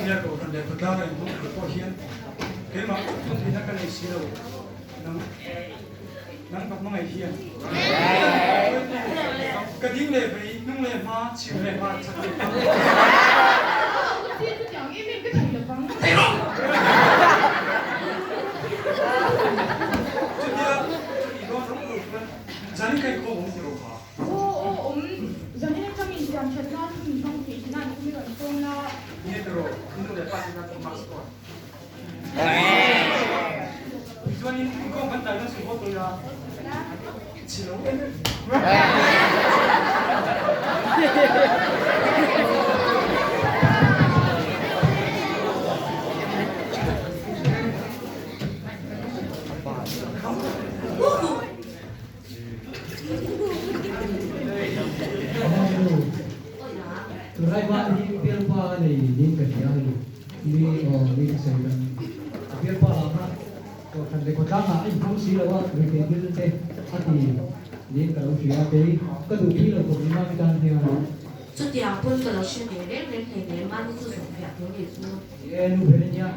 Hetia Kohhran leh khawtlanga inhmang tur pawh hian keimah thun theihna ka nei si lo. Nang nang ka hmangaih hian ka ding leh vei, hnung leh hma, chhim leh hmar, chak leh hma. Chutia chutih dawn rawng lo chuan zanin ka inkhawm awm ti rawh ha. Aw aw awm, zanin atang insiam that nan hun hmang thei thin a an kum i rawn sawm la. Nge tiraw, i nu leh pa te tan mask pawh. Tichuanin inkhawm kan tlai dawn si haw tawih a, chhi lo em. Tunlai hma hi bialpa nei niin ka hria a ni. Mi aw mi ka sawi kan a bialpa lah kha kohhran leh khawtlangah a inhmang si lo a, ruihtheih thil te a ti niin ka lo hria a, kei ka duh phi lo khawp ni mah mi tan hian. Chutiang pawn ka lo hre ve reng reng hleinem, mahni chu zawh fiah tur nih chu. Ni e, nu ber ania.